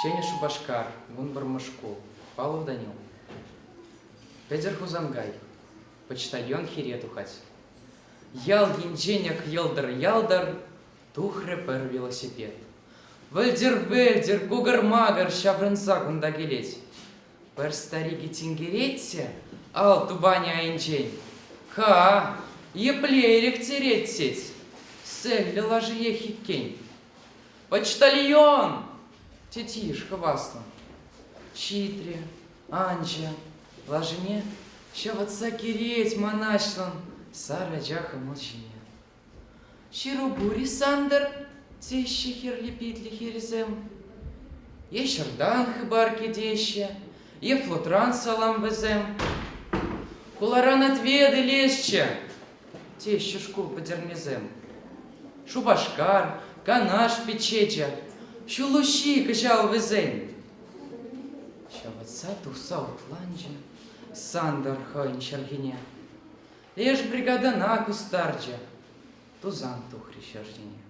Ҫӗнӗ Шупашкар, вунпӗрмӗш шкул. Павлов Данил. Петӗр Хусанкай. Почтальон хире тухать. Ял енчен ак йӑлтӑр-ялтӑр тухрӗ пӗр велосипед. Вӗлтӗр-вӗлтӗр, кукӑр-макӑр ҫаврӑнса кунта килет. Пӗр старикӗ тинкерет те ал тупанӗ айӗнчен. Ха, епле ирӗктерет тет. Сӗллӗ лашиех иккен. Почтальон! тет йыш хаваслӑн. Ҫитрӗ, анчӗ, лашине ҫавӑтса кӗрет мӑнаҫлӑн сар ача хӑмӑл ҫине. Ҫыру пур-и Сантӑр? теҫҫӗ хӗрлӗ питлӗ хӗрсем. Е ҫӑртан хыпар кӗтеҫҫӗ, е флотран салам вӗсем. Хуларан ответ илесчӗ, теҫҫӗ шкул пӗтернисем. Шупашкар, Канаш пичечӗ, ҫул уҫҫи кӑҫал вӗсен. Ҫавӑтса тухса утланчӗ Сантӑр хӑйӗн чӗлхине. Леш бригадӑна кустарчӗ, тусан тухрӗ ҫӗр ҫине.